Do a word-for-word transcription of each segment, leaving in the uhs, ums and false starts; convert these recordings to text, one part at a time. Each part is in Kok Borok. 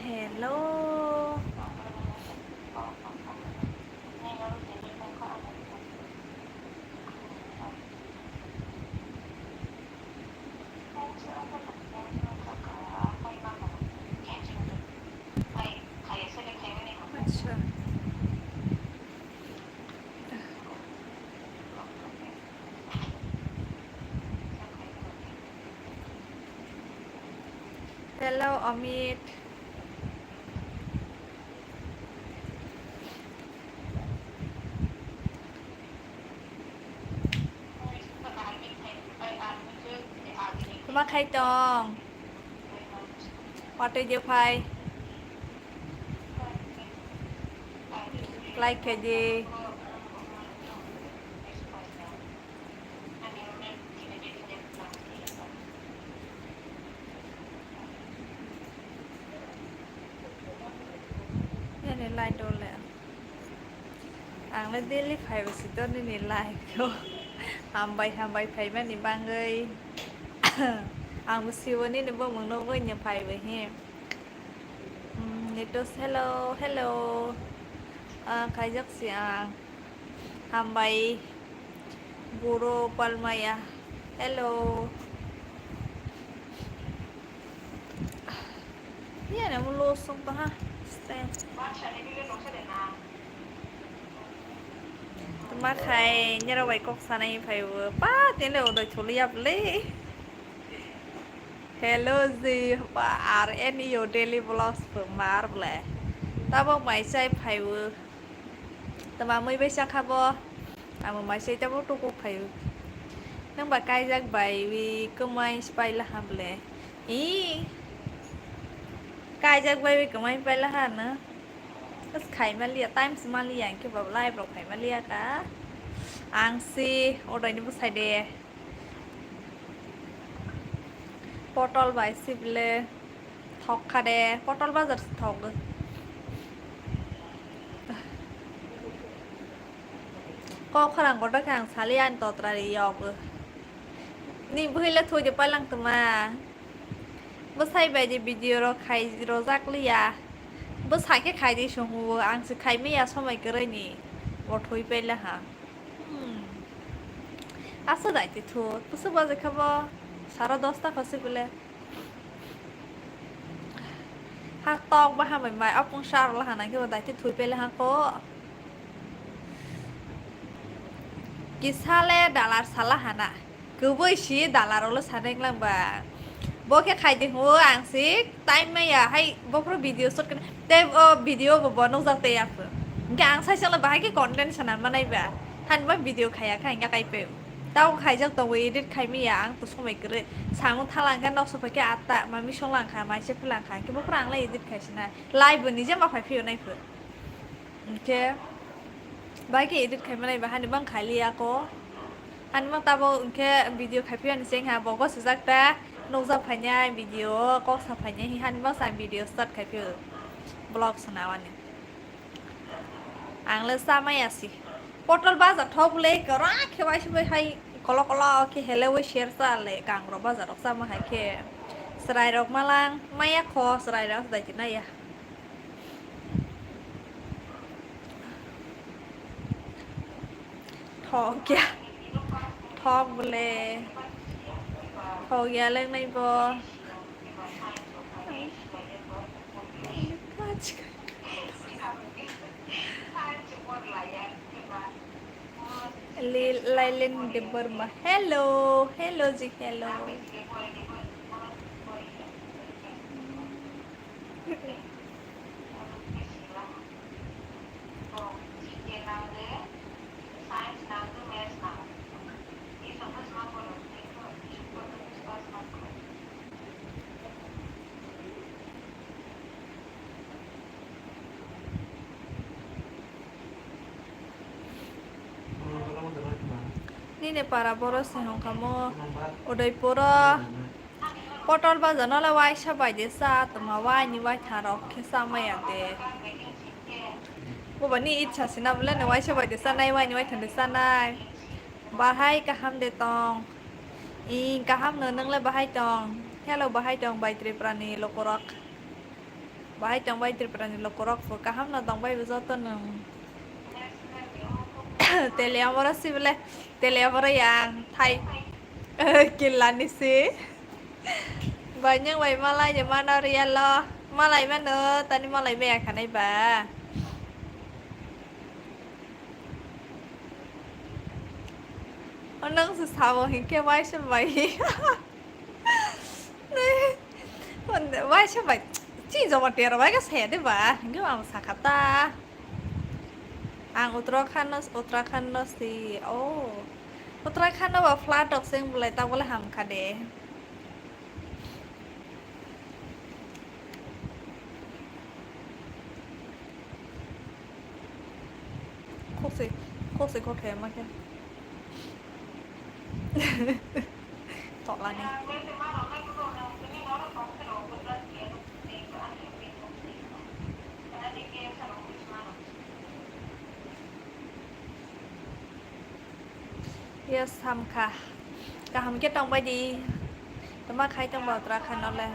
Hello. Acha. Hello, Amit. Tuma khai tong? Watwi je phai. Like khai di. Nini light o le. Ang le daily phaibo si to nini light o. Hambai, hambai phaimani bangwi. Ang bo sibo nini bomung nugwi no phaibo he. Hmm, Nitus, hello, hello. Ah, khaijak si ang. Hambai. Boro Palmaya. Hello. Iya na mo lo song pa ha. Stay. Tuma khai nero bai kok sanai phai bo. Pa tele odoi thuli yap le. Hello ji, pa, R N your daily vlogs pho mar ble. Tabo mai chai phaibo. Tama mui bai chakha bo. Amo mai chai tabo tuku phaibo. Nang ba kaijak bai wi kwmai spai la ham ble. I. Kaijak bai wi kwmai pai la ha na. Bas khai ma liya, time si ma liya, ke ba live rok khai ma liya ka. Ang si odoi ni bwsai de. Potol bai sibile thok kha de, potol bazar si thok. Kok khorang kotor khe ang sali ani totra ri yok. Ni bwhwi le thwi de palang tuma. Bwsai bai de video rok khai rojak liya. Bwsai khe khai di song o, ang se khai maya somai kwrwi ni. Bo thwi paila ha. Hmm. Asa dai te thu. Bwswk baje kha bo? Sara dosta kho se bole. Ha tok ba hambai mai apung sar la hana khe bo dai te thwi paila ha ko. Kisa le dalar sala hana. Kwbwi si dalarok le sanai wnglang ba. Bo khe khai di hwnwi ang si time maya hai bophuru video shoot khe tei o video bo bo nukjak tei yaphu. Hwnkhe ang sai sala bahai khe content sana manai ba. Thani ba video khaya kha hwnkhe kai pe. Tao khaijak tongo edit khai maya ang to somai kwrwi. Samung thala hwnkhe nok sophai khe atta mami songlang kha mai se phulang kha hwnkhe bophuru ang le edit khai sina. Live bo nije ma phai phio nai phu. Hwnkhe bai khe edit khai manai ba hani bang khai liya ko. Hani bang tabo hwnkhe video khai phiyani cheng ha bo gosijak ta nukjak phainai video kok sa phainai hi hani bang sa video start khai phio vlog swnawani. Ang le cha maya si. Potol baja thok le kwrak khe waisa bai hai kolo kolo khe hele wi ser cha le kangrok baja rok cha ma hai khe chwrai rok malang maya kho chwrai rok dai ti nai ya. Thok ya. Thok bole. Thok ya lengnai bo. Lil Lailen Debbarma. Hello. Hello ji, hello. Nini para boro se hongkha mo Udaipuro. Potol baja no le waisa bai de cha tongma waini waithang rok khe cha maya de. Bobani itsa sina bole no waisa bai de sanai, waini waitham de sanai. Bahai kaham de tong. Ing kaham no, nwngle bahai tong. Hello, bahai tong bai Tripura ni lokorok. Bahai tong bai Tripura ni lokorok pho kaham no tong bai bo joto no. Tele amora si bole, tele amora yang thai. Killa ni si. Banyang bai malai de mano riyalo. Malai mano, tani malai maya khanai ba. O nang se sabo hinkhe waisa bai. Waisa bai. Chi joba tero bai ka saya de ba. Hinkhe ang sakha ta. Ang Uttarakhand no, Uttarakhand no si. Oh. Uttarakhand no ba flat ok sing bulai ta bole ham kha de. Khokse, khokse khokhe ma khe. Toklani. Yes, hamkha. Kaham khe tongbai di. Tama khai tong ba Uttarakhand no le.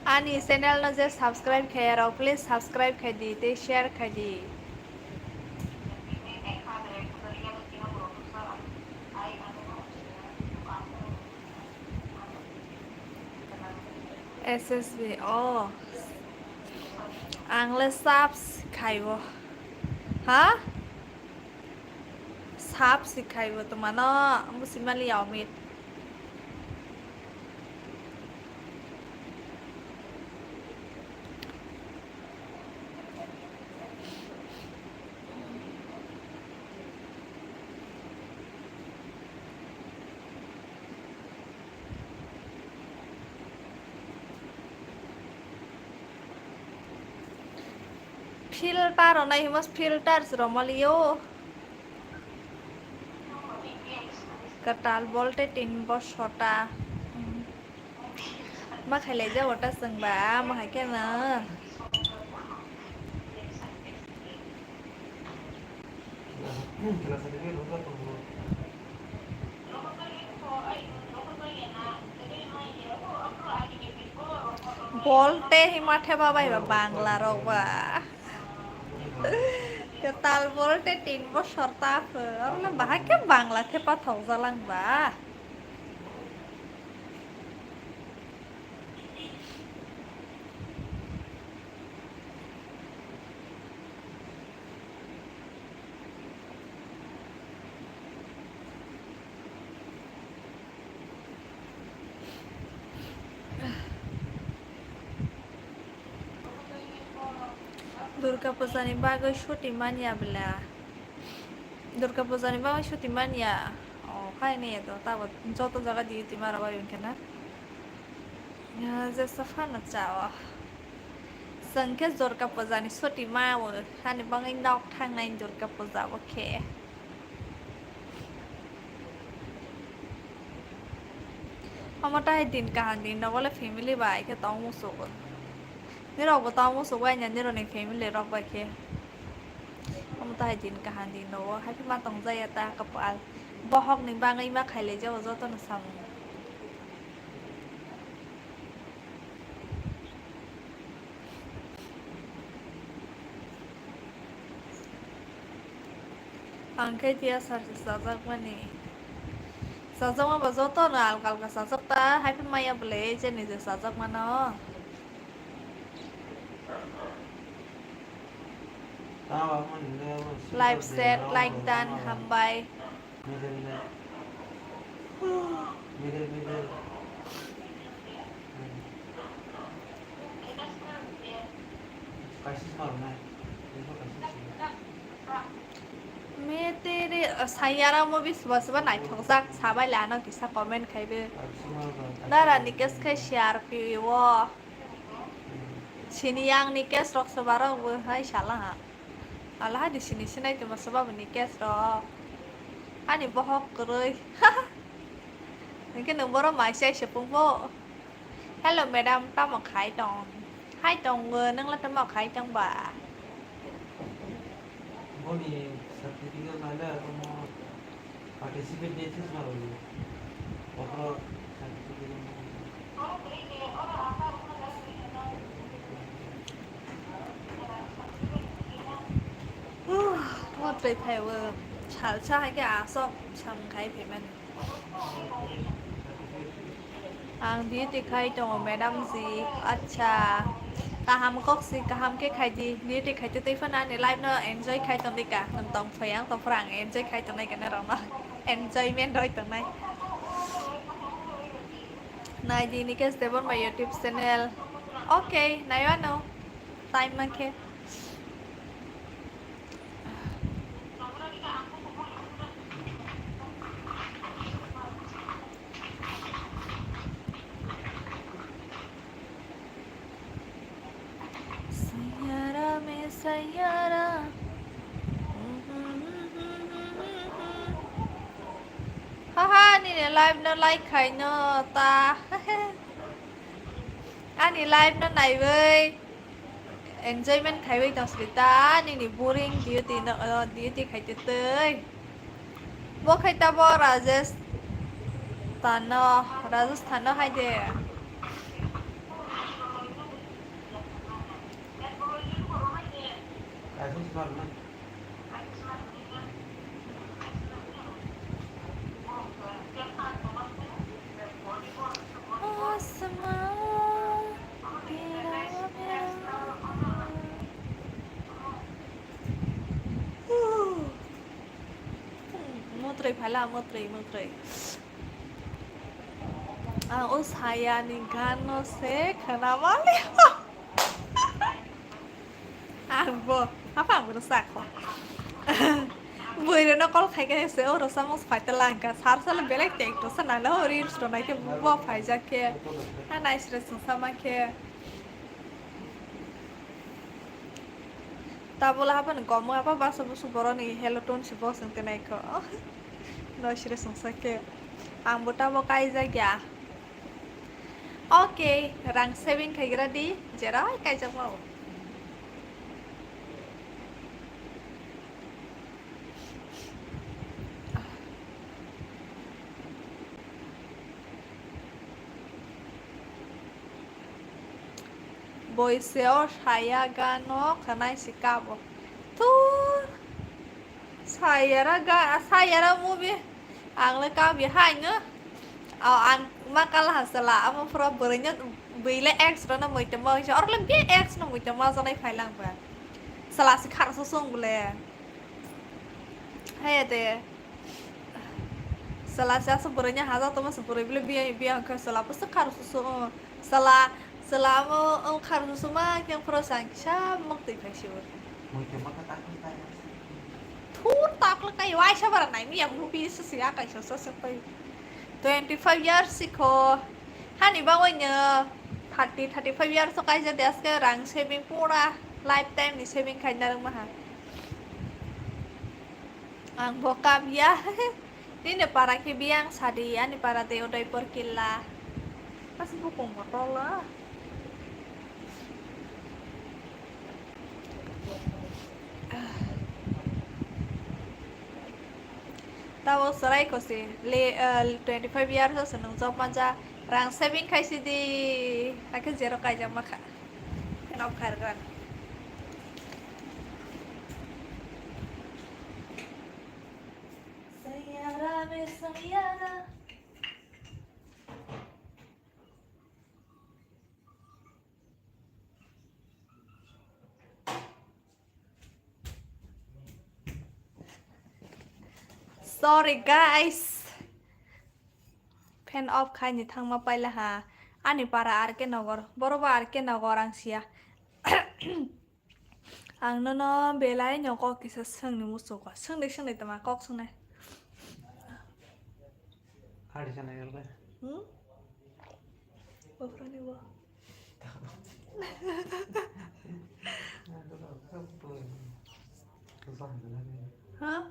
Ani channel no je subscribe khe rok, please subscribe khai di tei share khai di. S S B, oh. Ang le subs khaibo. Ha? Subs khaibo to mano, musimali yaomit. Filter rwnai himo, filters rwmaliyo. Kwtal bolte tin bosor ta. Ma khailai jago ta chwngba, ma hai kheno. Bolte hima theba bai ba Bangla rok ba. Kwtal bolte tin bosor ta phwrwng, oro le bahai khe Bangla thepa thok jalang ba. Durga puja ni bagwi suti manya bla? Durga puja ni bagwi suti manya? O, hai ne to, tabo joto jaga di duty mara bai wngkhe na. Ya, jesa phano chao. Chwng khe Durga puja ni suti ma o, hani bagwi nok thangnai Durga puja o khe. Omo tai din kaham din rogo le family bai khe tong musugo. Nirok bo tong musugo, aina nirok ni family rok bai khe. Omo tai din kaham din rogo hai khe ma tong jaya ta kapal. Bohok ni bagwi ma khailai jago joto no samung. Ang khe tia sarsa chajakmani. Chajakma ba jotono alka alka chajak ta, hai phano maya bwle je nije chajakmano. Live set, like done, hambai. Me tere, uh, Sayara movie suba suba naithokjak sabai lano kisa comment khaibe. Dara Nikesh khai share piwo. Sini yang Nikesh rok suba rok bo hai sala ha. Alaha di sini sinai tuma suba bo Nikesh rok. Ani bohok kwrwi. Hwnkhe nwng boro mai sai sepung bo. Hello madam, tamo khai tong? Hai tongo, nwngla tamo khai tong ba? Boni certificate nai le omo participate de this na rw. Bohoro certificate. Huh, mo twi phai o. Salsa hai khe aswk samung khai phaimani. Ang duty khai tongo, madam ji. Acha, kaham kok si, kaham khe khai di. Duty khai twi phano ani life no enjoy khai tong di ka. Nwng tong phai, ang tong phra, ang enjoy khai tongnai ka norok no. Enjoyment roi tongnai. Nai di Nikesh Debbarma YouTube channel. Okay, nai ano. Time mankhe. Sayara me sayara. Haha, nini live no like khai no ta. Ani live no naiwi enjoyment khaiwi tong sidi ta, nini boring duty no, o, duty khai twi twi. Bo khai ta bo Rajasthan no, Rajasthan no hai de. Motri phala, motri, motri. Ang o saya ni gan no se khana mali. Ang bo, apa ang bo sakho. Bui reno call khai khai se, o rosa mos phai ta langka. Sar sale belek te ekto sa nang ho reels to nai ke bo phai jak ke. Ha nice re sung sama ke. Tabula hapan gomo apa basa busu boroni hello tone si bosong te nai kho. Noi sire sung sa ke. Ang bo tabo kai jak ya. Okay, rang saving khai gra di, jerai kai jak mau. Boise o saya gano khanai si kabo. Tur. Sayara ga, sayara movie. Ang le kabi hai no. Aw, ang ma kala hasala, amo pura bwrwi no, bwile ex rano muitama, orle bi ex no muitama janai phailang ba. Sala si khar so song bole. Hai de. Sala si asa bwrwi no haja toma se bwrwi bole bi, bi ang kha sala pa se khar so song. Sala, sala amo, amo khar so song ma kyang pura sang kisa mok twi phai si bo. Muitama ka tak ni tai. Thur takle kai waisa bara nai mi yang movie se sia kai sa sa se pai. Twenty five years sikho. Hani bangoi no thirty, thirty five years o kaisa de aske rang saving pura lifetime ni saving khai narwk maha. Ang bo kap ya. Nini para khe biyang sadi, ani para de Udaipur killa. Mas bukung motor la. Tabo chwrai kosi le, ah, twenty five years o se nwng job manja, rang saving khai sidi, hakhe zero kaijak makha. Nok khargan. Sayara me sayara. Sorry guys. Fan off khai ni thangma paila ha. Ani para R K Nagar. Boro ba R K Nagar ang siya. Ang nono belai no kok kisa swngni muchungo. Swngdai swngdai tama kok swngnai. Hari sana yalga. Hmm? Bafrani bo. Ha?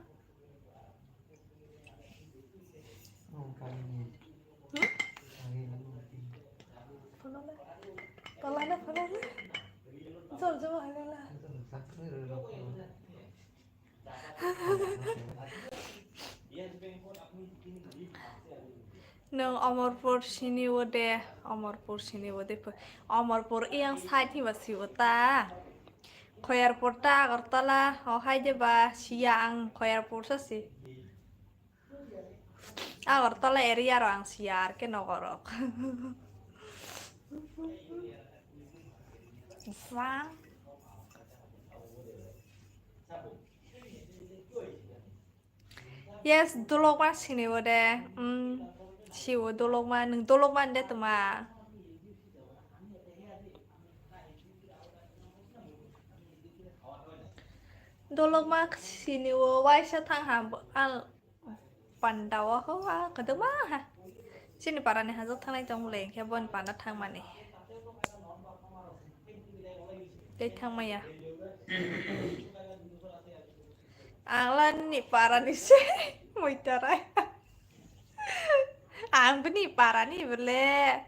Nwng Omorpur sini o de, Omorpur sini o de pho. Omorpur iyang side hiba si o ta. Khoyarpur ta Agartala, o hai de ba siya ang Khoyarpur sa si. Agartala area ro ang siya ar ke nogorok. Sang. Yes, dolokma sini o de. Mm, si o dolokma, nwng dolokma de tuma. Dolokma sini o waisa thang ha, al, panda o ho, a, kadama ha. Sini parani hajok thangnai tong le, khe bon panda thangmani. Tei thangmaya. Ang la nini para ni se muitarai. Ang bini para ni bele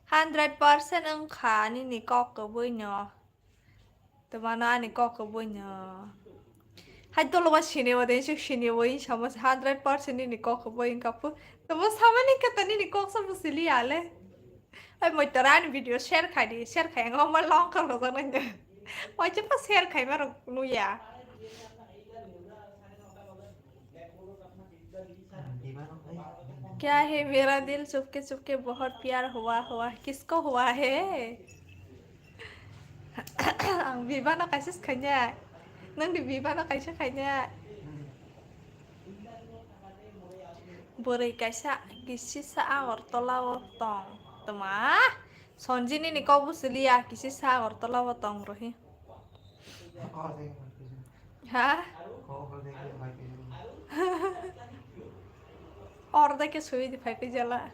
hundred percent wngkha nini kok kwbui no. Twmano ani kok kwbui no. Hai tolo ba sini o de suk sini o in sama hundred percent nini kok kwbui wngkha phu. Tamo samani kata nini kok sa busili ale. Ai moi tara ani video share khai di, share khai ngo ma long kar hoja nang. Moi chepa share khai ma rok nuya. क्या है मेरा दिल चुपके चुपके बहुत प्यार हुआ हुआ, किसको हुआ है? Ang bibano kaisa khaina. Nang di bibano kaisa khaina. Bwrwi kaisa kisisa Agartala o tong. Tma? Sonjini ni kok bwswliya kisisa Agartala o tong rohi. Ha? Orde ke sui di phai pijala.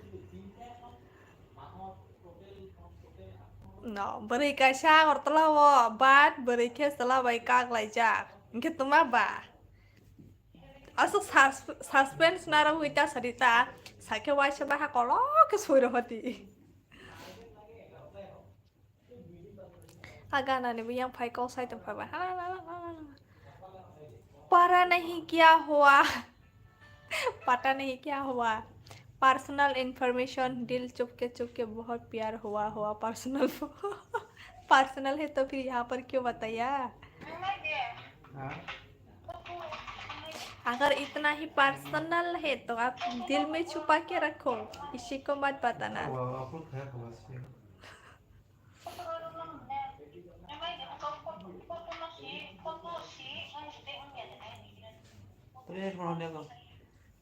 No, bwrwi kaisa Agartala o, but bwrwi khe chwla bai kak laijak. Hwnkhe tma ba? Aswk sus-, suspense narwgwi ta sadi ta, sakhe waisa baha kolok khe soi rohodi. A gana ni biyang phai kok sai tong phai ba. Para nahi kya hua? Pata nahi kya hua? Personal information, dil chupke chupke bahut pyar hua hua, personal. Personal hai to phir yahan par kyu bataya? Agar itna hi personal hai to aap dil mein chupa ke rakho, kisi ko mat batana.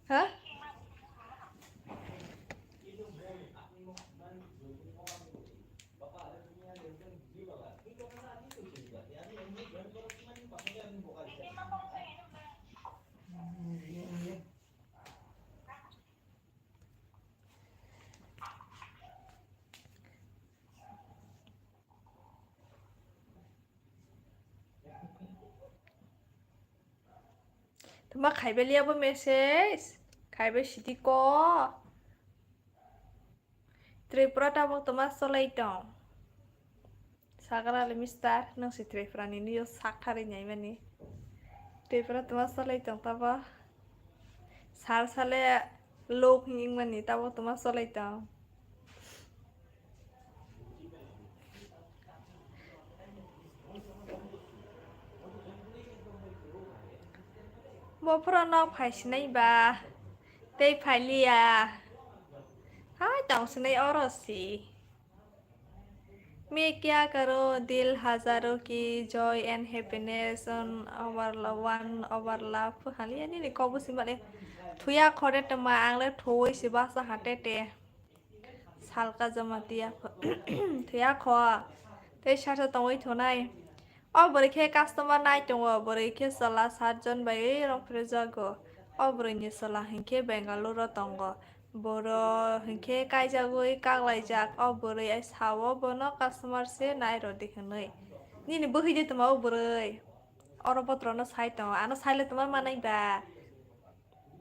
Ha? Tuma khaibe liya bo message, khaibe sidi ko. Tripura tabok tuma solai tong. Sagra le mister, nang si Tripura ni niyo sakthari nyai mani. Tripura tuma solai tong tabo. Sal sale lok hing mani tabo tuma solai tong. Bophoro no phaisinai ba, tei phailiya. Hai tongsinai oro si. मैं क्या करूँ, दिल हजारों की joy and happiness, one over love, one over love. Haliya nini kobo si male. Thuya khore tama ang le thoi si basa hate te. Salka jamatia. Thuya kho. Tei sasa tongwi thonai. O bwrwi khe customer nai tongo, bwrwi khe chwla satjon bai rong phrejago. O bwrwini chwla hinkhe Bengaluru o tongo. Boro hinkhe kaijagwi kaklaijak. O bwrwi ai sao bono customer se nai rwdi hwnwi. Nini bwhwi de tongma o bwrwi? Oro botrono sai tongo, ano saile tongma manai ba?